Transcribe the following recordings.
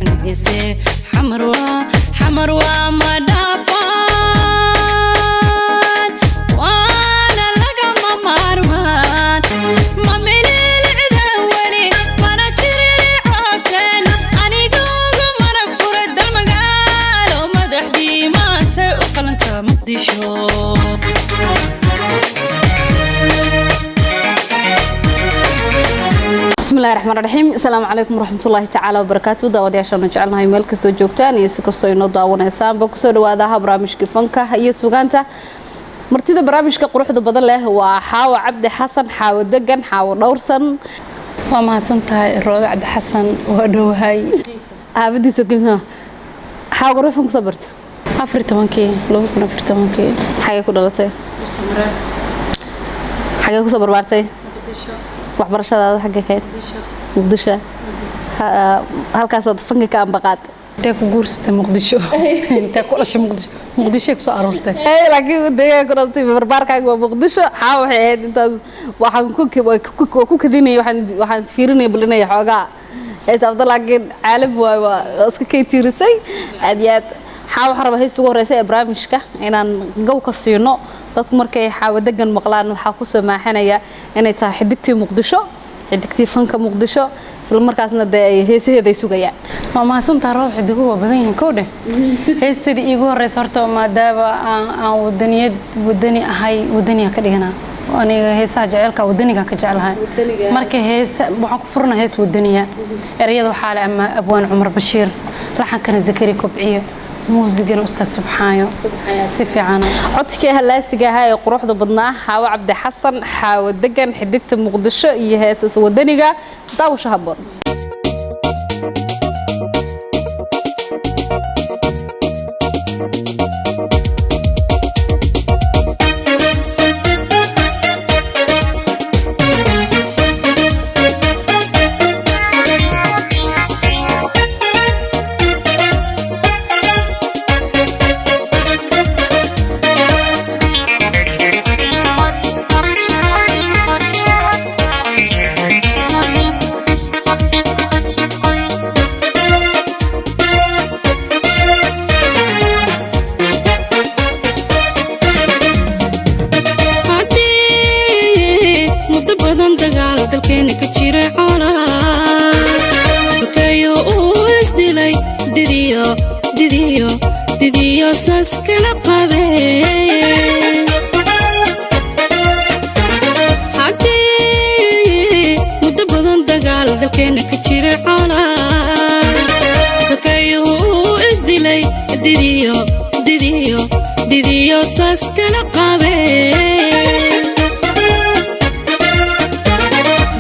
Hargeyse, Xamar waa, Xamar waa ma dhaafaan, waana lagama maarmaan. Ma mililicda weli mana jiriricooteen, anigooga marag furay dal magaalo madaxdii maantay u qalanta Muqdisho. Bismillahi raxmaan raxiim. Asalaamu calaykum waraxmatullaahi tacaala wabarakaatu. Daawadayaashaanu jecelnahay, meel kastoo joogtaan iyo si kastoo inoo daawanaysaanba, kusoo dhawaadaha barnaamijkii fanka iyo sugaanta. Martida barnaamijka quruxda badan leh waa Xaawo Cabdi Xasan, Xaawo Degan, Xaawo Dhowrsan. Waa mahadsan tahay, Roodo Cabdi Xasan, waa dhowahay. Xaafadiisa kimsa Xaawo gorofan kusoo barta? 14-kii, 2014-kii. Xagee ku dhalatay? Xagee kusoo barbaartay? Waxbarashadaada xagee kayd? Muqdisho. Halkaasaad fanka ka ambaqaad? Intee ku guursatay? Muqdisho. Intee ku dhashay? Muqdisho. Muqdishoy kusoo aroortay. Laakiin deegaan ku dhalatay, barbaarkaaga waa Muqdisho. Xaa waxay ahayd intaas waxaan ku waa ku kadinayay, waxaan isfiirinaya bal inay xoogaa heesta, laakiin caalami waay, waa iska kay tiirisay aad iyo aad. Xaa waxaan rabaa heesta ugu horeysa ee barnaamijka inaan gow ka siino dadku. Markay Xaawo Degan maqlaan, waxaa kusoo maaxanaya inay tahay xidigtii Muqdisho, xidigtii fanka Muqdisho, isla markaasna dee ay heesaheeda ay sugayaan. Waa mahadsantaha, Roob. Xidiguhu waa badan yihiin, kow dheh. Heestadii iigu horeysa horta, maadaama aan wadaniyad wadani ahay, wadaniga ka dhiganaa. Aniga heesaha jaceylka wadaniga ka jeclahay. Marka heesa waxaan ku furna hees wadaniya. Ereyada waxaa leh ama abwaan Cumar Bashiir, laxankana Zakari Kobciyo, muusigana Ustaad Subxaayo si fiican. Codkii halaasiga ahaa ee quruxda badnaa, Xaawo Cabdi Xasan, Xaawo Degan, xidigta Muqdisho iyo heesas wadaniga. Daawasho habboon. Haddii muddo badan dagaal dalkeena ka jiray, xoolaha sokeeyo uu isdilay, didiyo didiyo didiyo sas kala qabeen. Haddii muddo badan dagaal dalkeena ka jiray, xoolaha sokeeyo uu isdilay, didiyo didiyo didiyo sas kala qabeen,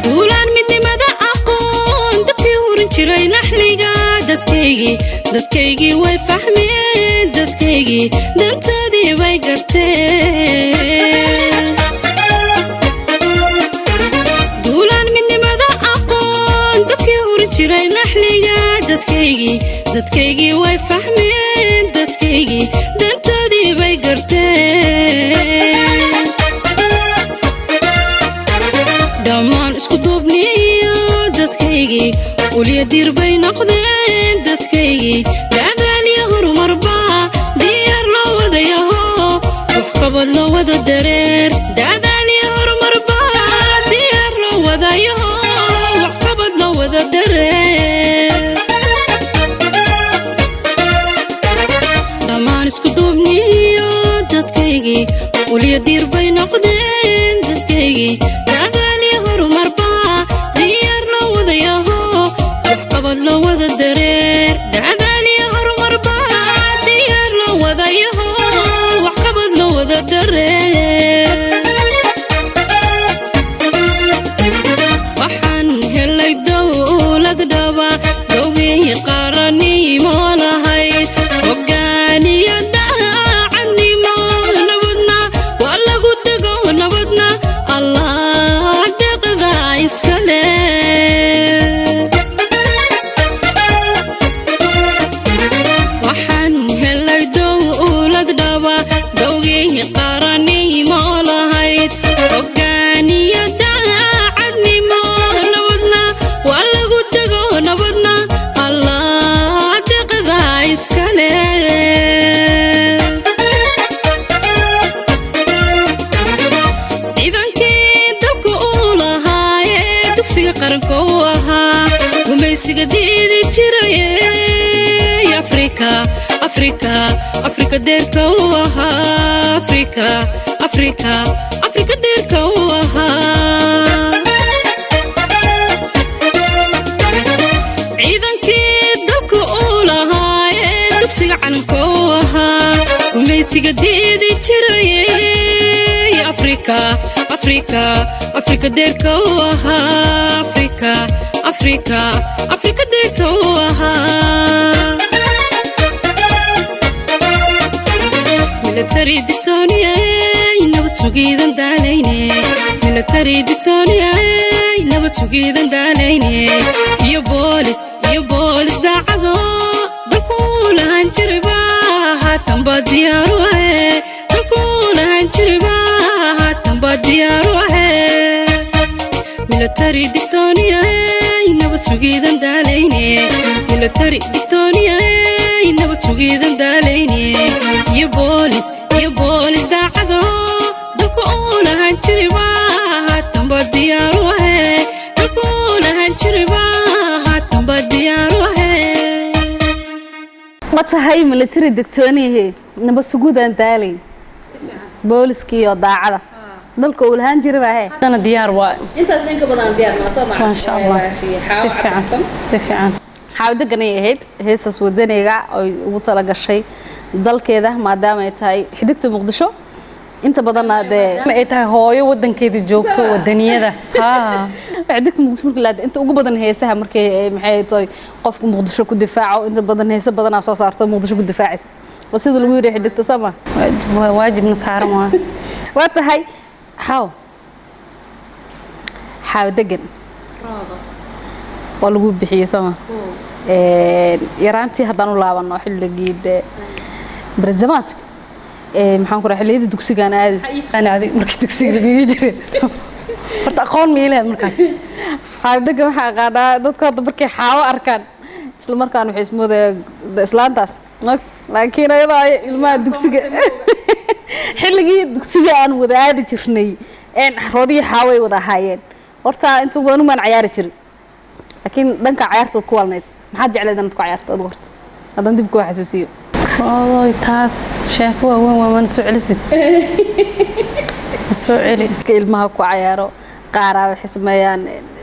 duulaan midnimada aqoon dabkii hurin jiray naxliga, dadkaygii dadkaygii way fahmeen, dadkaygii dantoodii bay garteen. Duulaan midnimada aqoon dabkii hurin jiray naxliga, dadkaygii dadkaygii way fahmeen, dadkaygii dantoodii bay garteen. Dhammaan isku duubniyo dadkaygii ulya diir bay noqdeen, dadkaygii dadaal iyo horumarba diyaar loo wadayaho, waxqabad loo wada dareer. Dadaal iyo horumarba diyaar loo wadayaho, waxqabad loo wada dareer. Dhammaan isku duubniyo dadkaygii ulya diir bay noqdeen, dadkaygii dadaal iyo horumarba diyaar loo wadayaho, waxqabad loo wada dareer. Afrika, Afrika, Afrika deerka u ahaa. Afrika, Afrika, Afrika deerka u ahaa. Ciidankii dalka uu lahaa ee dugsiga calanka u ahaa, gumaysiga diidi jirayay. Afrika, Afrika, Afrika deerka u ahaa. Afrika, Afrika, Afrika deerka u ahaa. Military digtooniyey, nabad sugiidan daalayne. Military digtooniyey, nabad sugiidan daalayne, iyo boolis, iyo boolis daacado dalkuu lahan jirba haatan baa diyaaru ahe. Dalkuu lahan jirba haatan baa diyaaru ahe. Military digtooniyey, nabad sugiidan daalayne. Military digtooniyey, nabad sugiidan daalayne, iyo boolis, iyo boolis daacado dalka uu lahan jirba haatan baa diyaaru ahe. Dalka uu lahan jirba haatan baa diyaaru ahe. Ma tahay military digtooniyahe, nabad suguudaan daalayn, booliskii iyo daacada dalka uu lahaan jiray baa he. Haddana diyaar waay. Intaas in ka badan diyaar maa soo? Maasha Allah, si fiican, si fiican. Xaawadeganay ahayd heestaas wadaniga oy ugu tala gashay dalkeeda, maadaama ay tahay xidigta Muqdisho inta badanna dee. Ma ay tahay hooyo wadankeeda joogto wadaniyada, haa. Xidigta Muqdisho markii la inta ugu badan heesaha markay maxay tahay qofka Muqdisho ku difaaco, inta badan heese badanaa soo saarto Muqdisho ku difaacaysa, waa sida lagu yiri xidigta sama. Waajibna saaran waa. Waa tahay xaaw xaaw degan waa lagu bixiyey sama. Yaraantii haddaan u laabano xilligii dee barzamaadka, maxaan ku rahaa, xilliyada dugsigaan aadi. Ana adig markii dugsiga lagaga jiray horta aqoon ma ilahayd markaas? Xaawadega waxaa aqaanaa dadka hadda markay xaawo arkaan isla markaan waxay ismoodaya islaantaas mogta, laakiin ayadoo ay ilmaha dugsiga, xilligii dugsiga aan wada aadi jirnay, roodihii xaawo ay wada ahaayeen. Horta inta badan umaan cayaari jirin, laakiin dhanka cayaartood ku walnayd. Maxaad jecleed inaad ku cayaarto adigu horta, haddaan dib kuu xasuusiyo? Roodoy, taas sheeko waaweyn waa, mana soo celisid, ma soo celi. Marka ilmaha ku cayaaro qaaraa waxay sameeyaan,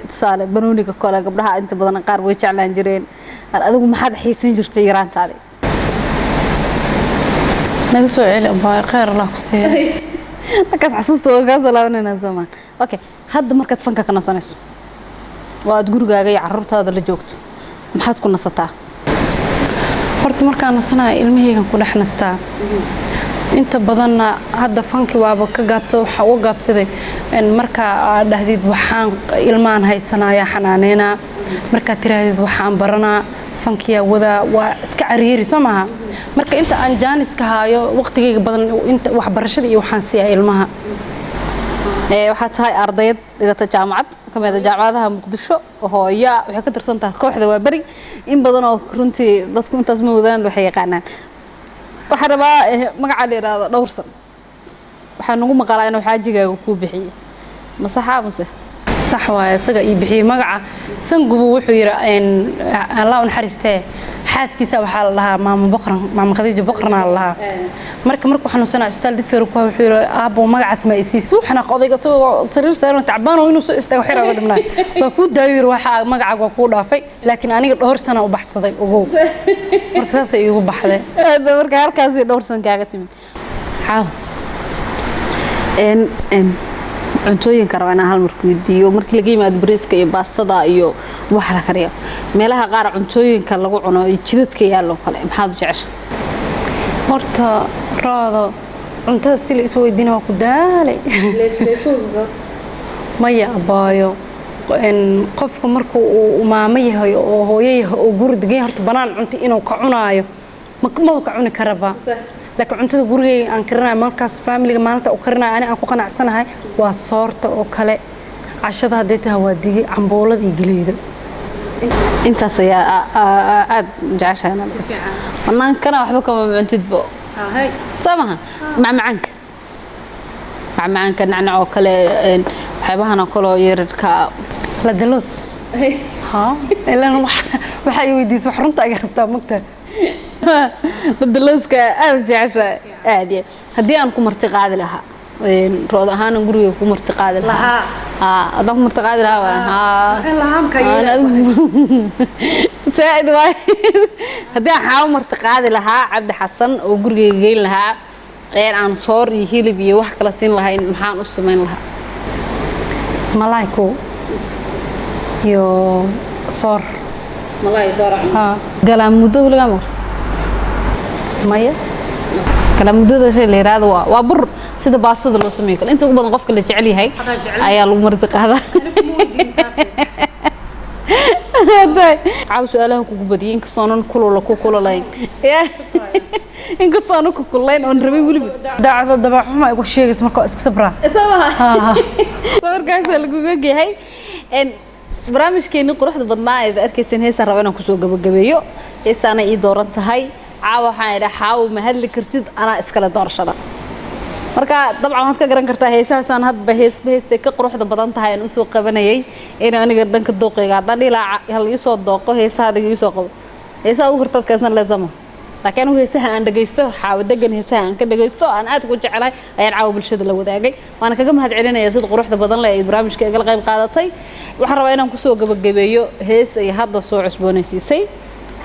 tusaale banooniga kole gabdhaha inta badan qaar way jeclaan jireen. Adigu maxaad xiisan jirtay yaraantaadi? Naga soo celi abaa, khayr Allah ku siiya. Markaas xasuusta waa kaa soo laabanayna soomaa. Okay, hadda markaad fanka ka nasanayso oo aad gurigaaga iyo carruurtaada la joogto, maxaad ku nasataa? Horta markaan nasanayo ilmahaygan ku dhex nastaa inta badanna. Hadda fanki waaba ka gaabsada, waxaa uga gaabsaday in markaa aad dhahdid waxaan ilmaan haysanaya xanaaneynaa, markaad tiraahdid waxaan baranaa fankiyaa wadaa, waa iska cariiri soo maaha. Marka inta aan jaaniska haayo waqtigayga badan inta waxbarashada iyo waxaan siiyaa ilmaha. Waxaad tahay ardayad dhigata jaamacad ka mid ah jaamacadaha Muqdisho, hooya, waxay ka tirsan tahay kooxda Waa Beri. In badan oo runtii dadku intaas ma wadaan waxay yaqaanaan. Waxaan rabaa magaca la yidhaahdo Dhowrsan, waxaa nagu maqalaa inuu xaajigaaga kuu bixiyey, ma saxa mase? Sax waaye, isaga ii bixiyey magaca Sangubu. Wuxuu yidhi Allah u naxariistee, xaaskiisa waxaa la dhahaa Maama Boqran, Maama Khadiija Boqranaa la dhahaa. Marka markuu xanuunsanaa isbitaal Digfeer ku wuxuu yidhi, "Aabbo, magacaas ma isiis?" Wuu xanaaq odayga isagoo sariir saaran tacbaan oo inuu soo istaago xir uga dhibnaa. "Waa kuu daayo," yidhi, "waxa magacaaga waa kuu dhaafay, laakiin aniga dhowr sana u baxsaday ogow." Marka saasay iigu baxday. Hadda marka halkaasi Dhowrsan kaaga timid. Xaaw, en en cuntooyinka raba inaan hal mar ku weydiiyo, markii laga yimaado bariiska iyo baastada iyo waxa la kariyo, meelaha qaar cuntooyinka lagu cuno iyo jidadka yaallo kale, maxaad u jecesha? Horta Roodo, cuntada si la isu weydiina waa ku daalay. Maya abaayo, qofka marka uu maamo yahay oo hooyo yahay oo guri degan yahay, horta banaan cunto inuu ka cunaayo maba ka cuni karaba. Laakiin cuntada gurigeyga aan karinayo markaas, faamiliga maalinta u karinayo, ani aan ku qanacsanahay waa soorta oo kale. Cashada hadday tahay waa digi cambuulada iyo geleyda. Intaas ayaa aad jeceshahay inaad cunto? Banaankana waxba kama cuntidbo soo maha? Macmacaanka, macmacaanka, nacnac oo kale, waxyaabahan oo kale oo yararka? Ladalos ha ilan waxa ay weydiisay wax runta aga rabtaa, mogtaa. Badda looska aad jeceshahay aad iyo haddii aan ku marti qaadi lahaa, rood ahaan guriga ku marti qaadi lahaa. Haa, haddaan ku marti qaadi lahaa waa haa zaaid waay. Haddii aan Xaawo marti qaadi lahaa Cabdi Xasan oo gurigeyga geyn lahaa, aan soor iyo hilib iyo wax kala siin lahayn, maxaan u samayn lahaa? Malaayku iyo soor. Malaay soor. Haa. Galaamudo weligaa maqashay? Maya. Galaamudada shay la yiraahdo waa bur sida baastada loo sameeyo kale. Inta ugu badan qofka la jecel yahay ayaa lagu marti qaadaa. Caaw su-aalahan kugu badiyay, inkastoo aanan kulula ku kululayn, inkastoo aanan ku kululayn oon rabay weliba. Daacado dabeec xuma igu sheegaysa marka waa iska sabraa. Sawirkaasaa laguga yahay barnaamijkeeni quruxda badnaa eed arkayseen. Heesaan raba inaan kusoo gabagabeeyo, heesaana ii dooran tahay caawa. Waxaan idhaa, Xaawo, ma hadli kartid, anaa iskale doorashada. Marka dabcan waxaad ka garan kartaa heesahaasaan hadba heesba heestay ka quruxda badan tahay aan usoo qabanayay in aniga dhanka dooqayga haddaan dhihi lahaa hal iisoo dooqo heesaha, adiga iisoo qabo heesaha ugu kartaad keensan leesama. Laakiin anigu heesaha aan dhagaysto, Xaawo Degan heesaha aan ka dhagaysto aan aad ugu jecelahay ayaan caawa bulshada la wadaagay, waana kaga mahad celinaya sida quruxda badan leh ay barnaamijka igala qayb qaadatay. Waxaan rabaa inaan kusoo gabagabeeyo hees ay hadda soo cusboonaysiisay,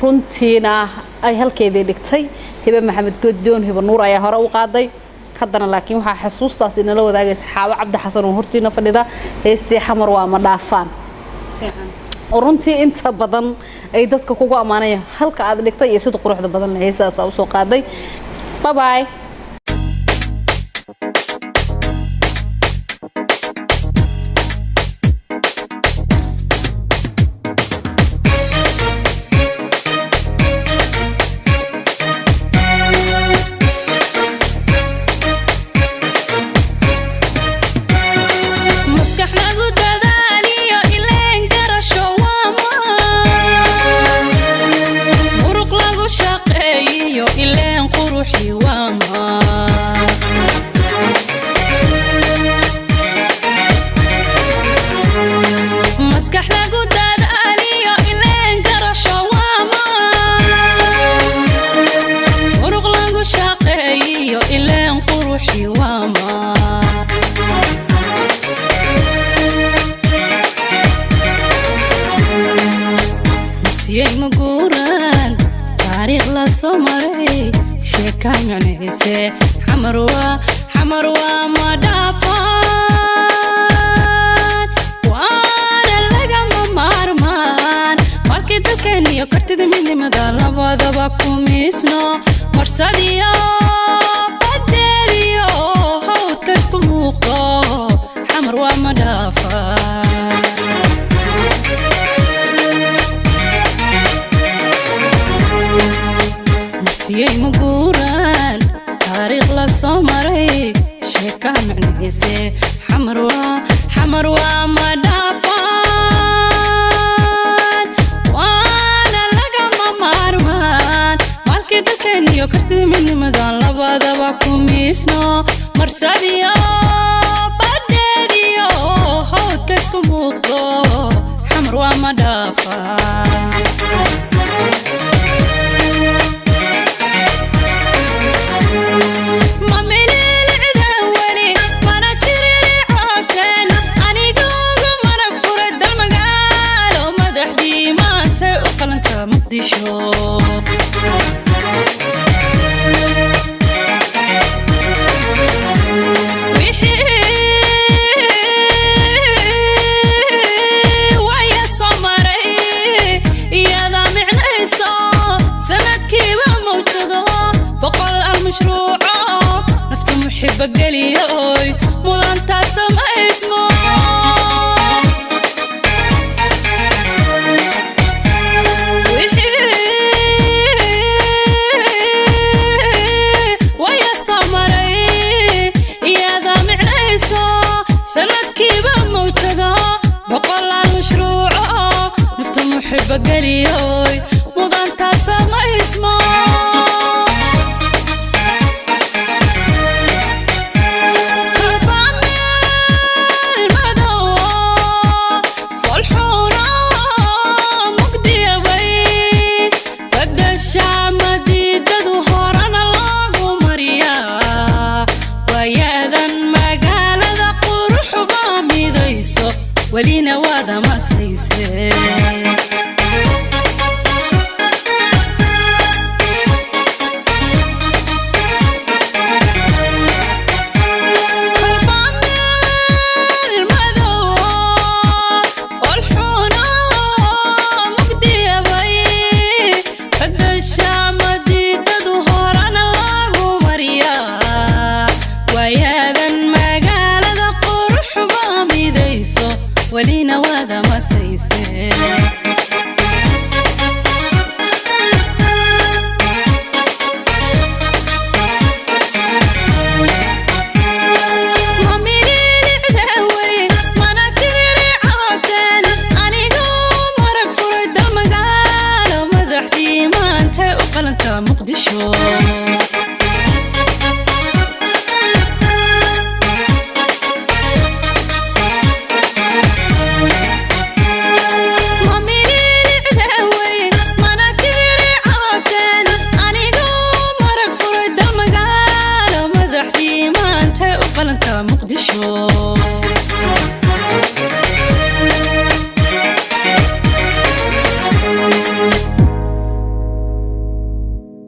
runtiina ay halkeedii dhigtay Hibe Maxamed Godoon. Hibe Nuur ayaa hore u qaaday haddana, laakiin waxaa xasuustaas inala wadaagaysa Xaawo Cabdi Xasan oo hortiina fadhida, heestii Xamar waa ma dhaafaan, oo runtii inta badan ay dadka kugu ammaanayaan halka aad dhigtay iyo sida quruxda badan leh heesaasaa usoo qaaday. Bye bye. Maskax lagu dadaaliyo ileen garasho waa maan, muruq lagu shaqeeyiyo ileen quruxi waa maan. Maskax lagu dadaaliyo ileen garasho waa maan, muruq lagu shaqeeyiyo ileen quruxi waa maan. Murtiyey ma guuraan, taariikh la soo maray sheeka micnayse. Xamar waa, Xamar waa ma dhaafaan, waana lagama maarmaan. Markii dalkeen iyo kartida midnimada labadaba ku miisno, marsadiyo badeeliyo hawdka isku muuqdo, Xamar waa ma dhaafaan. Murtiyey ma guuraan, taariikh la soo maray sheeka micnayse. Xamar waa, Xamar waa ma dhaafaan, waana lagama maarmaan. Maalkii dalkeen iyo kartida midnimadan labadaba ku miisno, marsadiyo badeediyo hawdka isku muuqdo, Xamar waa ma dhaafaan. Ma mililicdan weli mana jiriricooteen, anigoogu mana furay dal magaalo madaxdii maantay u qalanta Muqdisho. Wixii waya soo maray iyada micnayso, sanadkiiba mawjado 100 almashruuco nafta muxiba geliyoy mudantaa samaysmo. Wixii waya soo maray iyada micnayso, sanadkiiba mawjado 100 mashruuco nafta muxiba geliyoy mudantaa samaysmo. Kabameel madow foolxuno mugdiyabay badasha madiida. Qalantay, u qalantaa Muqdisho.